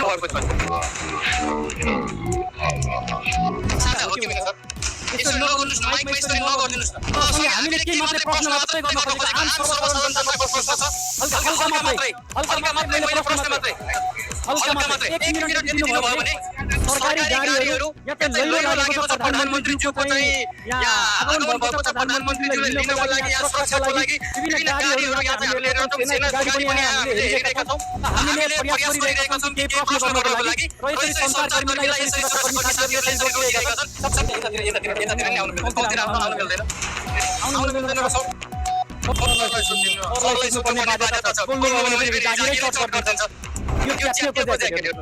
भएको छ साझा हो कि होइन सर यसो नगर्नुस् न माइकमा यसरी नगर्दिनुस् न हामीले के मात्रै प्रश्न मात्रै गर्न खोजेको आम सर्वसाधारणको प्रश्न छ हल्का मात्रै मैले प्रश्न मात्रै हल्का मात्रै 1 मिनेट दिनु भयो भने सरकारी गाडीहरु या त लैरो लागेको छ प्रधानमन्त्रीज्यूको चाहिँ यहाँ आगमन भएको छ प्रधानमन्त्रीज्यूले लिनको लागि या सुरक्षाको लागि विभिन्न गाडीहरु यहाँ चाहिँ हामीले सेना गाडी पनि हामीले हेरेका छौं हामीले प्रयास गरिरहेका छौं के प्रश्न गर्नको लागि र यसरी सञ्चारकर्मीलाई यसरी सुरक्षाकर्मी साथीहरुले रोकिरहेका छन् सबैले यतातिर नि आउनु मिल्दैन कतितिर आउनु मिल्दैन सर सरलाई सुपर्ने बाध्यता छ बोल्नु भने पनि जागिरै कट गरिदिन्छ यो के प्रोजेक्ट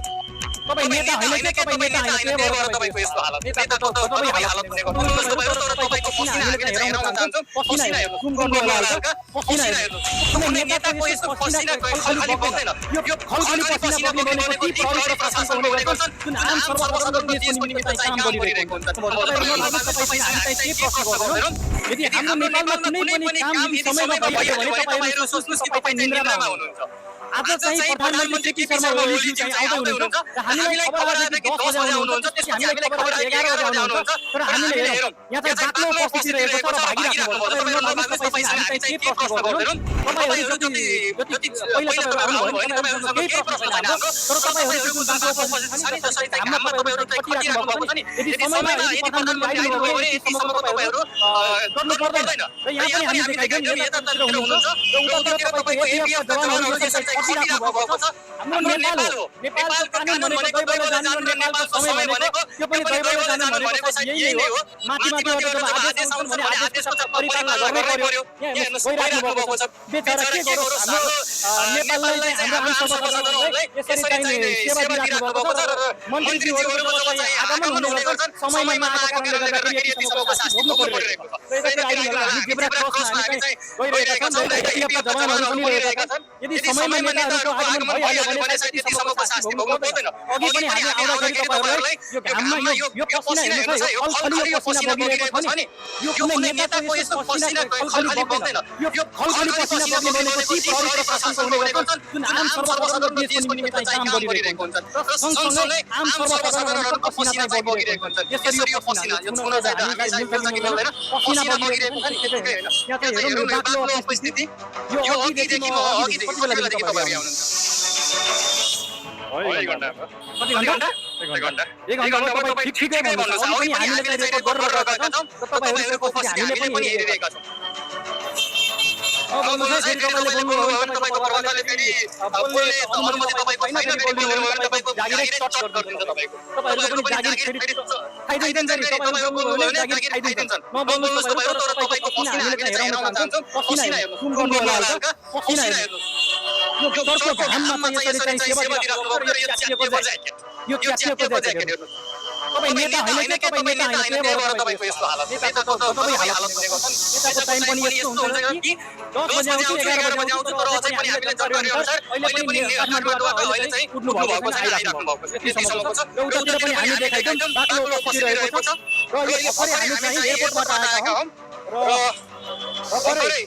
तपाई नेता हैन के तपाई नेता हैन के भएर तपाईको यस्तो हालत नेता त तपाई हालत भनेको तपाईको पसिना हामीले हेराउन चाहन्छौं पसिना हेर्नु कुन गर्नु होला पसिना हेर्नु कुनै नेताको यस्तो पसिना खलखली बग्दैन यो खलखली पसिना बग्ने भनेको ती प्रहरी प्रशासन हुने गर्छन् जुन आम सर्वसाधारणको देशको निम्ति चाहिँ काम गरिरहेको हुन्छ तपाई हामी चाहिँ के प्रश्न गर्दैनौं यदि हाम्रो नेपालमा कुनै पनि काम यदि समयमा भइहाल्यो भने तपाईहरु सोच्नुस् कि तपाई निन्द्रामा हुनुहुन्छ आज चाहिँ प्रधानमन्त्री केपी शर्मा ओलीज्यू चाहिँ आउँदै हुनुहुन्छ र हामीलाई खबर आयो कि 10 बजे आउनुहुन्छ त्यसपछि हामीलाई खबर आयो 11 बजे आउनुहुन्छ तर हामीले हेरौँ यहाँ चाहिँ बाक्लो उपस्थिति रहेको छ र भागिराख्नु पर्छ तपाईहरु नभन्नुस् तपाई हामी चाहिँ के प्रश्न गर्दैनौं तपाईहरु जति पहिला तपाईहरु आउनु भयो तपाईहरुसँग केही प्रश्न छैन हाम्रो तर तपाईहरु जुन बाक्लो उपस्थिति छ नि त्यसरी चाहिँ हाम्रो तपाईहरु कटिराख्नु भएको छ नि यदि समयमा यदि प्रधानमन्त्री आइदिनु भयो भने यति समयमा तपाईहरु गर्नु पर्दैन र यहाँ पनि हामी देखाइदियौं यतातिर हुनुहुन्छ र उतातिर तपाईको एफएफ जवानहरु यसरी कटिराख्नु भएको छ हाम्रो नेपाल हो नेपालको कानुन भनेको दैवले जान्नु नेपालको समय भनेको त्यो पनि दैवले जान्नु भनेको यही हो माथि माथिबाट जब आदेश आउँछ भने आदेशको चाहिँ परिपालना गर्नै पर्यो यहाँ गइराख्नु भएको छ बेचारा के गरोस् हाम्रो नेपाललाई चाहिँ हाम्रो आम सर्वसाधारणलाई यसरी चाहिँ सेवा दिइराख्नु भएको छ र मन्त्रीज्यूहरु चाहिँ आगमन हुने गर्छन् समयमा नआएको कारणले गर्दाखेरि यति समयको शास्ति भोग्नु परिरहेको छ र यसरी आइदिनु हामी जेब्रा क्रस हामी चाहिँ गइरहेका छन् र एफएफका जवानहरु पनि रहेका छन् यदि समयमा नेताहरुको आगमन भइहाल्यो भने चाहिँ यति समयको शास्ति भोग्नु पर्दैन अघि पनि हामी आउँदाखेरि तपाईहरुलाई यो घाममा यो पसिना हेर्नुस् है यो खलखली पसिना बगिरहेको छ नि यो कुनै नेताको यस्तो पसिना खलखली बग्दैन यो खलखली पसिना बग्ने भनेको ती प्रहरी प्रशासनको हुने गर्छन् जुन आम सर्वसाधारणको देशको निम्ति चाहिँ काम गरिरहेको हुन्छ र सँगसँगै आम सर्वसाधारणको पसिना चाहिँ बगिरहेको हुन्छ यसरी यो पसिना यो छुन चाहिँ हामीलाई मिल्छ कि मिल्दैन पसिना बगिरहेको छ नि त्यही होइन यहाँ चाहिँ हेरौँ यो बाक्लो उपस्थिति यो अघिदेखि म अघिदेखि कति बेलादेखि तपाईहरु आउनुहुन्छ कति घण्टा 1 घण्टा तपाईँ ठिकै भन्नुहोस् अघि पनि हामीले चाहिँ रेकर्ड गरेर गएका छौं र तपाईहरुको उपस्थिति हामीले पनि हेरिरहेका छौं अब भन्नुहोस् फेरि तपाईले बोल्नु हो भने तपाईको प्रबन्धकले फेरि बोल्ने अनुमति तपाईको छैन फेरि बोल्नु हो भने तपाईको जागिर कट गरिदिन्छ तपाईको तपाईहरुको पनि जागिर फेरि खाइदिन्छन् नि तपाईहरु बोल्नु हो भने जागिर खाइदिन्छन् म बोल्नुहोस् तपाईहरु तर तपाईको पसिना हामीले चाहिँ हेराउन चाहन्छौं पसिना हेर्नु कुन गर्नु होला हल्का पसिना हेर्नु यो दर्शक घाममा चाहिँ यसरी चाहिँ सेवा दिइराख्नु भएको र यो च्यातिएको ज्याकेट हेर्नु तपाई नेता हैन के तपाई नेता हैन के भएर तपाईको यस्तो हालत नेता त तपाई हालत भनेको छ नेताको टाइम पनि यस्तो हुन्छ कि 10 बजे आउँछ 11 बजे आउँछ तर अझै पनि हामीले जानकारी अनुसार अहिले पनि काठमाडौँबाट अहिले चाहिँ उठ्नु भएको छ आइराख्नु भएको छ यति समयको छ र उतातिर पनि हामी देखाइदियौं बाक्लो उपस्थिति रहेको छ र यो भर्खरै हामी चाहिँ एयरपोर्टबाट आएका हौं र भर्खरै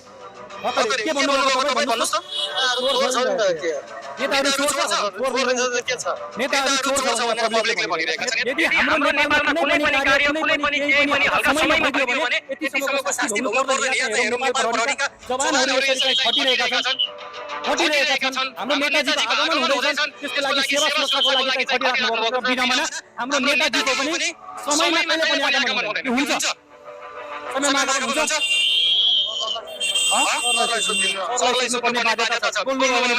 के भन्नुभएको तपाईँ भन्नुहोस् न नेताहरु चोर छ नेताहरु चोर छ भनेर पब्लिकले भनिरहेका छन् यदि हाम्रो नेपालमा कुनै पनि कार्य कुनै पनि केही पनि हल्का समयमा दियो भने यति समयको शास्ति भोग्नु पर्दैन यहाँ चाहिँ नेपाल प्रहरीका जवानहरु यसरी चाहिँ खटिरहेका छन् हाम्रो नेताजीको आगमन हुँदैछ त्यसको लागि सेवा सुरक्षाको लागि चाहिँ खटिराख्नु पर्छ र बिनामना हाम्रो नेताजीको पनि समयमा कहिले पनि आगमन हुन्छ समयमा आगमन हुन्छ सरलाई सुन्नु पर्ने बाध्यता छ बोल्नु हो भने